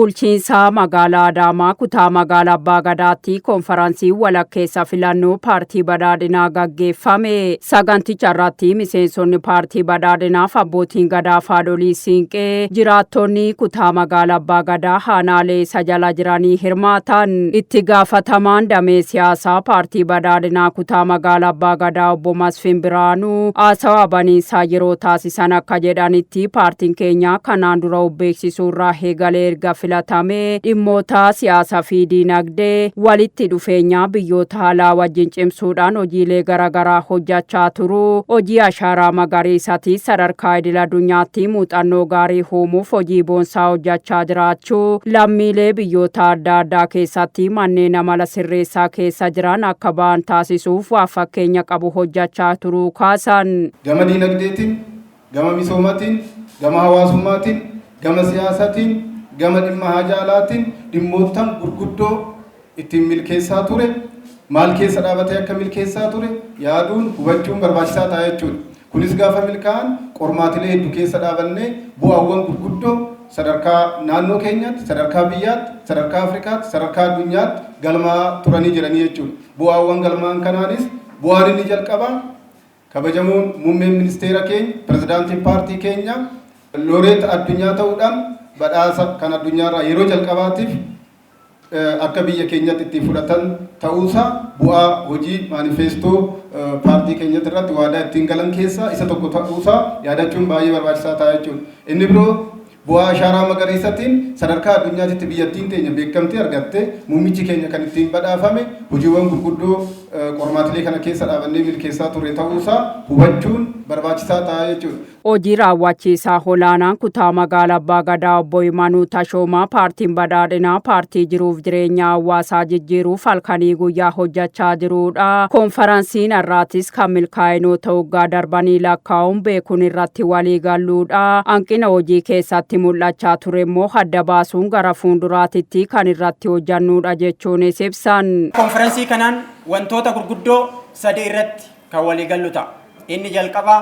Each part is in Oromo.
Bulchiinsa magaalaa Adaamaa kutaa magaalaa Abbaa Gadaatti konfaransii walakkeessa filannoo paartii badhaadhinaa gaggeeffame. Saganticha irratti miseensonni paartii badhaadhinaaf abbootiin gadaa haadholii siinqee jiraattonni kutaa magaalaa Abbaa Gadaa aanaalee isa jala jiranii hirmaatan. Itti gaafatamaan damee siyaasaa paartii badhaadhinaa kutaa magaalaa Abbaa Gadaa obbo Masfin Biraanuu haasawaa baniinsaa yeroo taasisan akka jedhanitti, paartiin keenya kanaan dura of beeksisuu irraa eegalee erga filatamee dhimmoota siyaasaa fi diinagdee walitti dhufeenya biyyoota alaa wajjin cimsuudhaan hojiilee garaagaraa hojjechaa turu. Hojii ashaaraa magariisaatii sadarkaa idil addunyaatti muuxannoo gaarii uumuuf hojii boonsaa hojjechaa jiraachuu, lammiilee biyyoota adda addaa keessatti manneen amala sirreessaa keessa jiran akka ba'an taasisuuf waa fakkeenya qabu hojjechaa turuu kaasan. Gama diinagdeetiin, gama misoomaatiin, gama hawaasummaatiin, gama siyaasaatiin, gama dhimma haajaa alaatiin dhimmoottan gurguddoo ittiin milkeessaa ture maal keessa dhaabatee akka milkeessaa ture yaaduun hubachuun barbaachisaa ta'a jechuudha. Kunis gaafa milkaa'an qormaatilee hedduu keessa dhaabannee bu'aawwan gurguddoo sadarkaa naannoo keenyaatti, sadarkaa biyyaatti, sadarkaa Afrikaatti, sadarkaa addunyaatti galmaa turanii jiranii jechuudha. Bu'aawwan galmaan kanaanis bu'aan inni jalqabaa kabajamuun muummeen ministeera keenya, pirezidaantiin paartii keenya looreet addunyaa ta'uudhaan badhaasa kan addunyaarraa yeroo jalqabaatiif akka biyya keenyatti itti fudhatan ta'uusaa bu'aa hojii maanifeestoo paartii keenyatti irratti waadaa ittiin galan keessaa isa tokko ta'uusaa yaadachuun baay'ee barbaachisaa ta'a jechuudha. Inni biroo bu'aa ashaaraa magariisatiin sadarkaa addunyaatti biyyattiin teenya beekamtii argatte, muummichi keenya kan ittiin badhaafame hojiiwwan gurguddoo qormaatilee kana keessa dhaabannee milkeessaa turre ta'uusaa hubachuun barbaachisaa ta'a jechuudha. Hojii raawwachiisaa olaanaan kutaa magaalaa Abbaa Gadaa obbo Imanuu Tashoomaa paartiin badhaadhinaa paartii jiruuf jireenya hawaasaa jijjiiruuf halkanii guyyaa hojjechaa jirudha. Konfaransiin har'aatis kan milkaa'inoota waggaa darbanii lakkaa'uun beekuun irratti walii galuudha. Hanqina hojii keessatti mul'achaa ture immoo adda baasuun gara fuulduraatitti kan irratti hojjannudha jechuunis ibsan. Konferansii kanaan wantoota gurguddoo sadi irratti kan walii gallu ta'a. Inni jalqabaa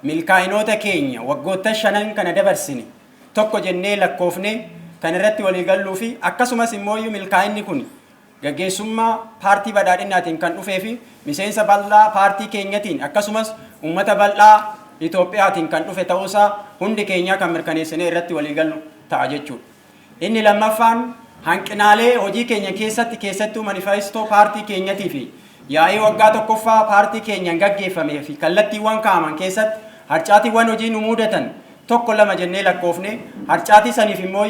milkaa'inoota keenya waggoota 5n kana dabarsine tokko jennee lakkoofne kan irratti walii galluu fi akkasumas immoo milkaa'inni kun gaggeessummaa paartii badhaadhinaatiin kan dhufee fi miseensa bal'aa paartii keenyatiin akkasumas uummata bal'aa Itoophiyaatiin kan dhufe ta'uusaa hundi keenyaa kan mirkaneessinee irratti walii gallu ta'a jechuudha. Inni lammaffaan hanqinaalee hojii keenya keessatti, keessattuu manifeestoo paartii keenyatii fi yaa'ii waggaa tokkoffaa paartii keenyaan gaggeeffamee fi kallattiiwwan kaa'aman keessatti harcaatiiwwan hojii nu mudatan tokko lama jennee lakkoofne, harcaatii saniif immoo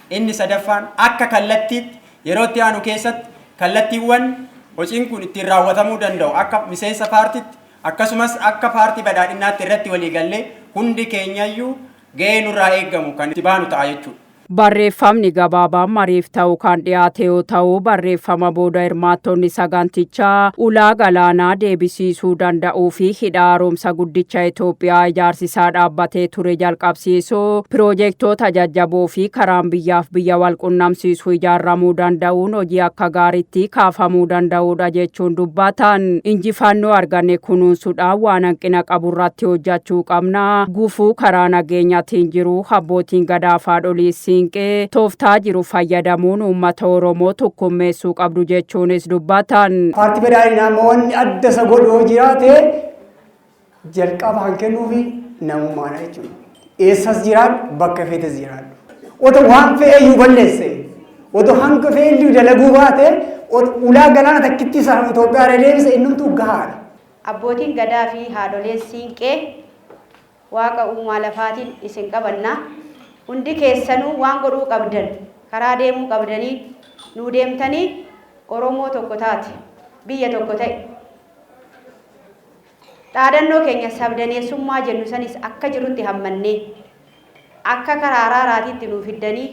inni sadaffaan akka kallattiitti yeroo itti aanu keessatti kallattiiwwan hojiin kun ittiin raawwatamuu danda'u akka miseensa paartiitti akkasumas akka paartii badhaadhinaatti irratti walii gallee hundi keenyayyuu gahee nurraa eeggamu kan itti baanu ta'a jechuudha. Barreeffamni gabaabaan mariif ta'u kan dhiyaate yoo ta'u, barreeffama booda hirmaattonni sagantichaa ulaa galaanaa deebisiisuu danda'uu fi hidha haaromsa guddicha Itoophiyaa ijaarsisaa dhaabbatee ture jalqabsiisuu, piroojeektoota jajjaboo fi karaan biyyaaf biyya wal qunnamsiisuu ijaaramuu danda'uun hojii akka gaariitti kaafamuu danda'udha jechuun dubbatan. Injifannoo arganne kunuunsuudhaan waan hanqina qabu irratti hojjechuu qabna. Gufuu karaa nageenyaatiin jiru abbootiin gadaa haadholii siinqee tooftaa jiru fayyadamuun uummata Oromoo tokkummeessuu qabdu jechuunis dubbatan. Paartii badhaadhinaa immoo wanni adda isa godhu yoo jiraate jalqaba kan kennuufi namummaadha jechuudha. Eessas jiraadhu, bakka feetes jiraadhu. Otoo waan fe'e iyyuu balleesse, otoo hanga fe'e iyyuu dalaguu baate, ulaa galaana takkitti isaa Itoophiyaa deebise, innumtuu gahaadha. Abbootiin gadaa fi haadholeen siinqee, waaqa uumaa lafaatiin isin qabanna. Hundi keessanuu waan godhuu qabdan, karaa deemuu qabdanii nuu deemtanii Oromoo tokko taate, biyya tokko ta'e. Dhaadannoo keenya sabdaneessummaa jennu sanis akka jirutti hammannee akka karaa araaraatiitti nuu fiddanii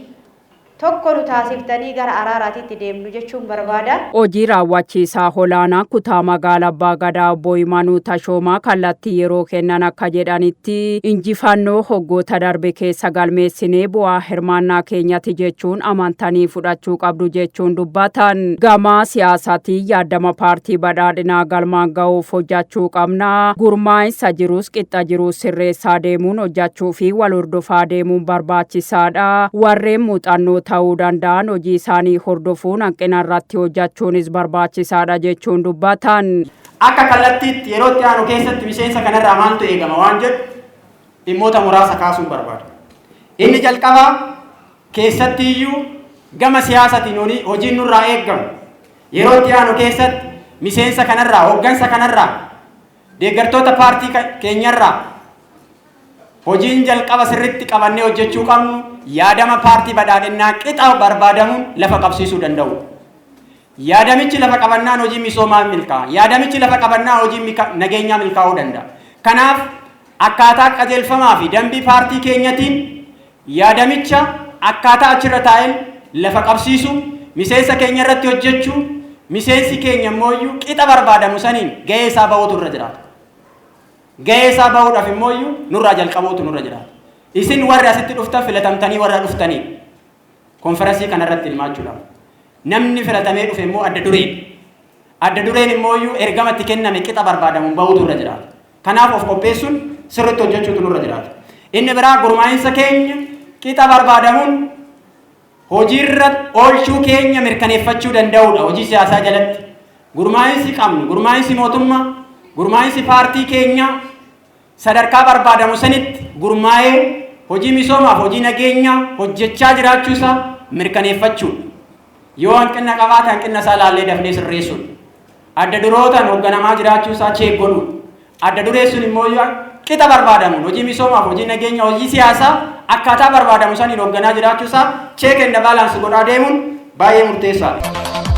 tokko nu taasiftanii gara araaraatiitti deemnu jechuun barbaada. Hojii raawwachiisaa olaanaa kutaa magaalaa Abbaa Gadaa obbo Imanuu Tashoomaa kallattii yeroo kennan akka jedhanitti, injifannoo hoggoota darbe keessa galmeessinee bu'aa hirmaannaa keenyati jechuun amantanii fudhachuu qabdu jechuun dubbatan. Gama siyaasaatiin yaadama paartii badhaadhinaa galmaan ga'uuf hojjechuu qabna. Gurmaa'insa jirus qixxa jirus sirreessaa deemuun hojjechuu fi wal hordofaa deemuun barbaachisaadha. Warreen muuxannoo ta'uu danda'an hojii isaanii hordofuun hanqina irratti hojjechuunis barbaachisaadha jechuun dubbatan. Akka kallattiitti yeroo itti aanu keessatti miseensa kanarraa maaltu eegama waan jedhu dhimmoota muraasa kaasuun barbaada. Inni jalqabaa, keessatti iyyuu gama siyaasatiin hojiin nurraa eegamu, yeroo itti aanu keessatti miseensa kanarraa, hooggansa kanarraa, deeggartoota paartii keenyarraa hojiin jalqaba sirritti qabannee hojjechuu qabnu yaadama Paartii Badhaadhinnaa qixa barbaadamuun lafa qabsiisuu danda'u. Yaadamichi lafa qabannaan hojii misoomaa milkaa'a. Yaadamichi lafa qabannaan hojii nageenyaa milkaa'uu danda'a. Kanaaf akkaataa qajeelfamaa fi dambii paartii keenyatiin yaadamicha akkaataa achirra taa'een lafa qabsiisu, miseensa keenya irratti hojjechuu, miseensi keenya immoo qixa barbaadamu saniin gahee isaa bahuutu irra jiraata. Gahee isaa bahuudhaaf immoo nurraa jalqabuutu nurra jiraata. Isin warri asitti dhuftan filatamtanii warra dhuftanii konferansii kanarratti hirmaachuudhaaf. Namni filatamee dhufe immoo adda dureen. Adda dureen immoo ergama itti kenname qixa barbaadamuun bahuutu irra jiraata. Kanaaf of qopheessuun sirriitti hojjechuutu nurra jiraata. Inni biraa, gurmaa'insa keenya qixa barbaadamuun hojiirra oolchuu keenya mirkaneeffachuu danda'uudha hojii siyaasaa jalatti. Gurmaa'insi qabnu, gurmaa'insi mootummaa, gurmaa'insi paartii keenya sadarkaa barbaadamu sanitti gurmaa'ee hojii misoomaaf hojii nageenyaa hojjechaa jiraachuusaa mirkaneeffachuudha. Yoo hanqina qabaate, hanqina isaa laallee dafnee sirreessuudha. Adda durootaan hoogganamaa jiraachuusaa check godhuudha. Adda dureen sun immoo qixa barbaadamuun hojii misoomaaf, hojii nageenyaa, hojii siyaasaa akkaataa barbaadamu saniin hoogganaa jiraachuusaa check and balance godhaa deemuun baay'ee murteessaadha.